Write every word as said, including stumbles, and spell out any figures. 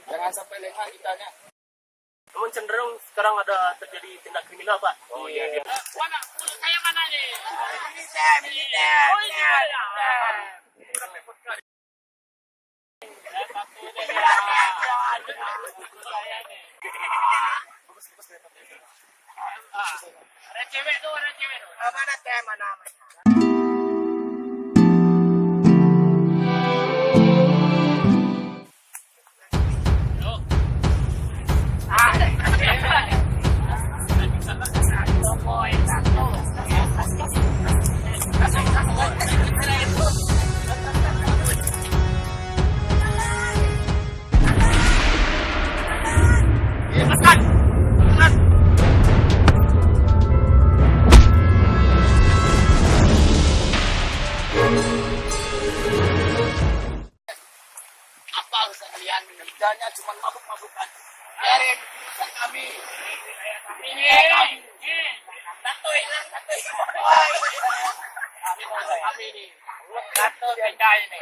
Jangan sampai lengah kita ni. Namun cenderung sekarang ada terjadi tindak kriminal, Pak. Oh, iya, iya. Eh, mana? Saya mana ni? Militer, militer. Oh, iya, iya. Ada cewek tu, ada cewek tu. Mana teh, mana? Apa urusan kalian? Kerjanya cuma mabuk-mabukan. Biarin urusan kami. Ini, ini. Santuy, santuy. Kami, kami ni. Santuy, pindah ini.